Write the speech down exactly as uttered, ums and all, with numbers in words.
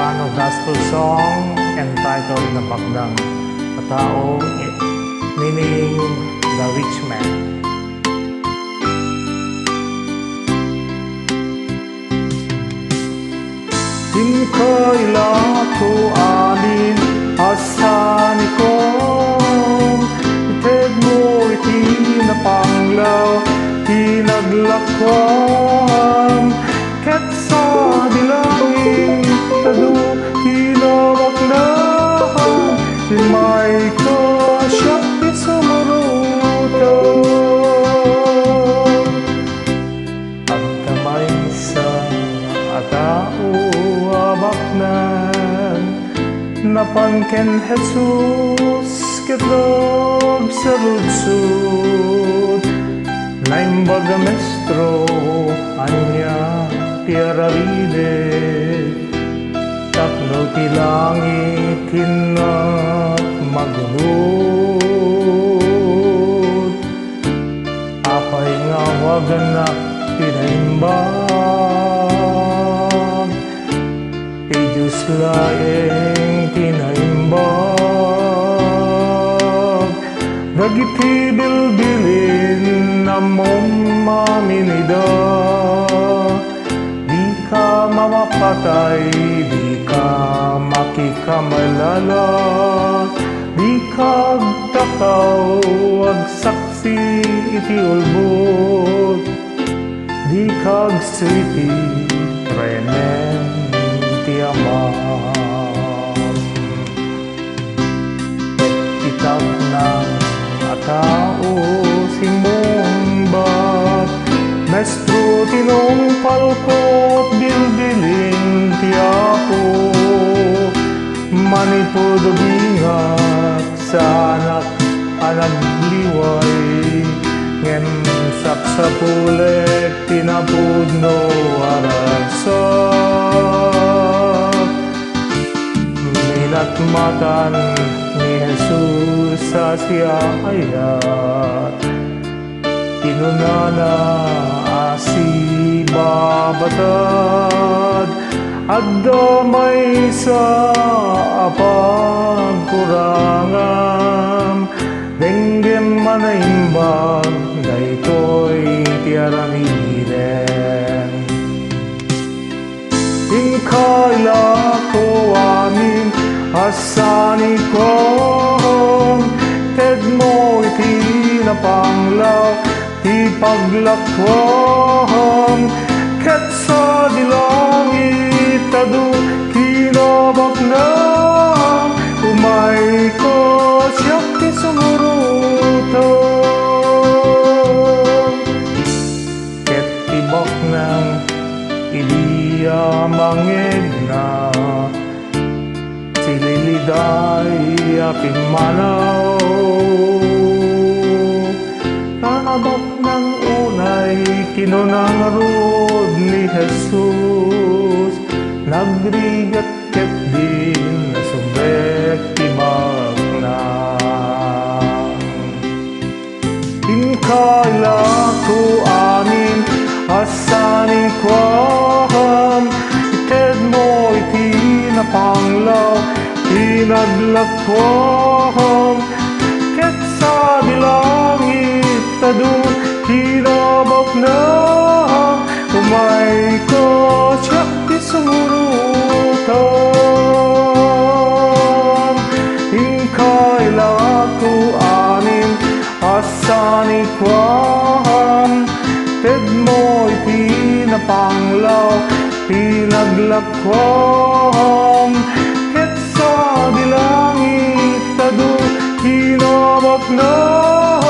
Ano gospel song entitled Nabaknang a Tao, meaning The Rich Man. Inka ilako amin a sanikom, itedmo iti napanglaw ti naglakuam, ket sadi langit ta adu ti nabaknang, imayka siak ti sumurotan. Adda maysa a tao a baknang, napan ken Jesus ket nagsarudsod. Naimbag a, "Maestro, ania ti aramidek? Tapno ti langit innak magunod." Apay nga awagannak ti naimbag? Ti Dios laeng ti naimbag. Dagiti bilbilin, ammom amin ida. Dika mamapatay, dika makikamalala, dika agtakaw, agsaksi iti ulbod, dika agsiti remen ti Amam. Ket ti baknang a tao simmungbat, "Maestro, tinungpalko ti bilbilin ti Apo. Manipud ubingak, saanak a nagliway, ngem sapsapulek ti napudno a rasak." Minatmatan ni Jesus a siaayat. Kinunana a sibabatad, "Adda maysa a pagkurangam. Denggem a naimbag, daytoy ti aramidem." Inka ilako amin a sanikuam, tedmo iti napanglaw ti paglakuam, ket sadi langit adu kinabaknang, umayka siak ti sumurotan. Ket ti baknang idi a mangngegna, sililiday a pimmanaw. Ta baknang unay, kinuna ngarud ni Jesus, nagrigat ketdin a subek ti baknang. Inka ilako amin a sanikuam, itedmo iti napanglaw ti naglakuam, ket sadi langit adu kinabaknang, umayka siak ti sumurotan. Inka ilako amin a sanikuam, tedmo iti napanglaw ti naglakuam, ket sadi langit adu kinabaknang,